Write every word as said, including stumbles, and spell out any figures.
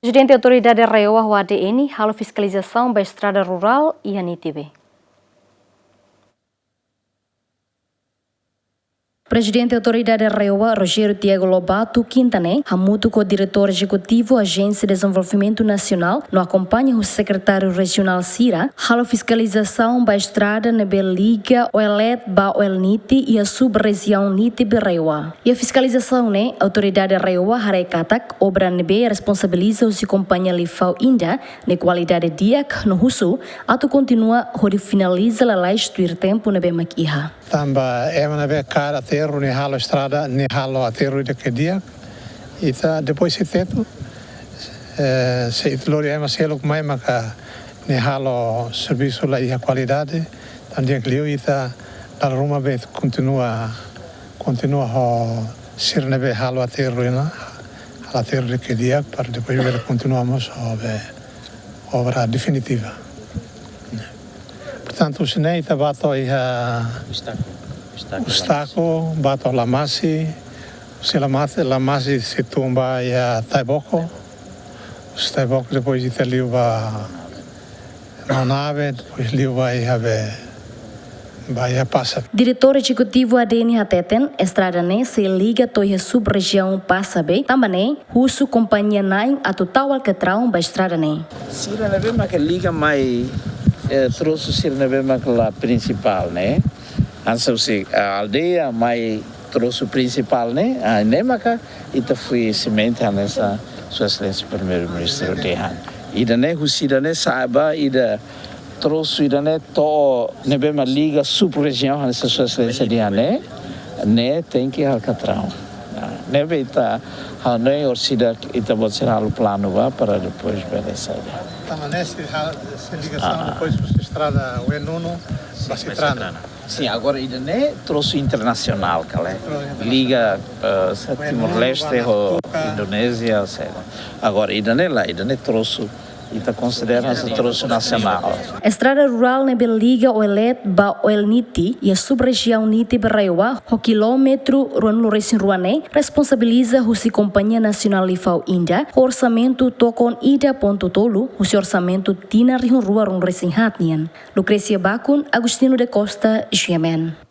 Prezidente Autoridade RAEOA ho ADN halo fiskalizasaun ba estrada rurál iha Nitibe. Prezidente Autoridade RAEOA, Rogério Tiago Lobato, kinta ne'e, hamutuk ho Diretór Ezekutivu Ajénsia Dezenvolvimentu Nasionál, no akompaña ho Sekretáriu Rejionál sira, halo fiskalizasaun ba estrada ne'ebé liga Oelet ba Oelniti iha sub-rejiaun Nitibe RAEOA. Iha fiskalizasaun ne'e, Autoridade RAEOA haree katak obra ne'ebé responsabiliza husi kompañia Lifau Inda, ne'e kualidade di'ak no husu atu kontinua hodi finaliza lalais tuir tempu ne'ebé mak iha. Tanba ema ne'ebé kaer aterru nia halo estrada, nia halo aterru ida ke di'ak, ita depois sei tetu, eh, se ita lori ema seluk mai maka nia halo servisu la iha kualidade, tan di'ak liu ita dala ruma be kontinua, kontinua ho sira ne'ebé halo aterru ona, halo aterru ida ke di'ak para depois bele kontinua mós ho be obra definitiva. Portantu, husi ne'e ita bá to'o iha Ustako. Ustako, Ustako, bá to'o Lamasi, husi Lamasi, Lamasi sei tun ba iha Taiboko, husi Taiboko depois ita liu ba Maunabé, depois liu ba iha be, ba iha Passabe. Diretór Ezekutivu ADN hateten, estrada ne'e sei liga to'o iha sub-rejiaun Passabe, tanba ne'e husu kompañia na'in atu tau alkatraun ba estrada ne'e. Sira ne'ebé mak liga mai, eh, trosu sira ne'ebé mak la prinsipál ne'e. Hanesan husi, eh, aldeia mai trosu prinsipál ne'e, ah, ne'e maka ita fui simente hanesan Sua Exelénsia Primeiru-Ministru dehan. Ida-ne'e, husi ida-ne'e sa'e ba ida trosu ida-ne'e to'o ne'ebé mak liga sub-rejiaun hanesan Sua Exelénsia dehan ne'e, ne'e tenke alkatraun. Ah, ne'ebé ita hanoin orsida ita-boot sira halo planu ba para depois bele sai. Tanba ne'e sei ha-, sei ligasaun depois husi estrada Oenunu ba Citrana. Sin, agora ida-ne'e trosu internasionál, kala. Trosu internasionál. Liga, eh, sa Timor-Leste ho Indonézia, sa. Agora ida-ne'e lae, ida-ne'e trosu, ita konsidera hanesan trosu nasionál. Estrada rurál ne'ebé liga Oelet ba Oelniti iha sub-rejiaun Nitibe RAEOA ho kilómetru ruanulu-resin-rua ne'e responsabiliza husi Kompañia Nasionál Lifau Inda ho orsamentu tokon ida pontu tolu husi orsamentu tinan rihun rua ruanulu-resin-haat nian. Lucrecia Bacun, Agostinho da Costa, GMN.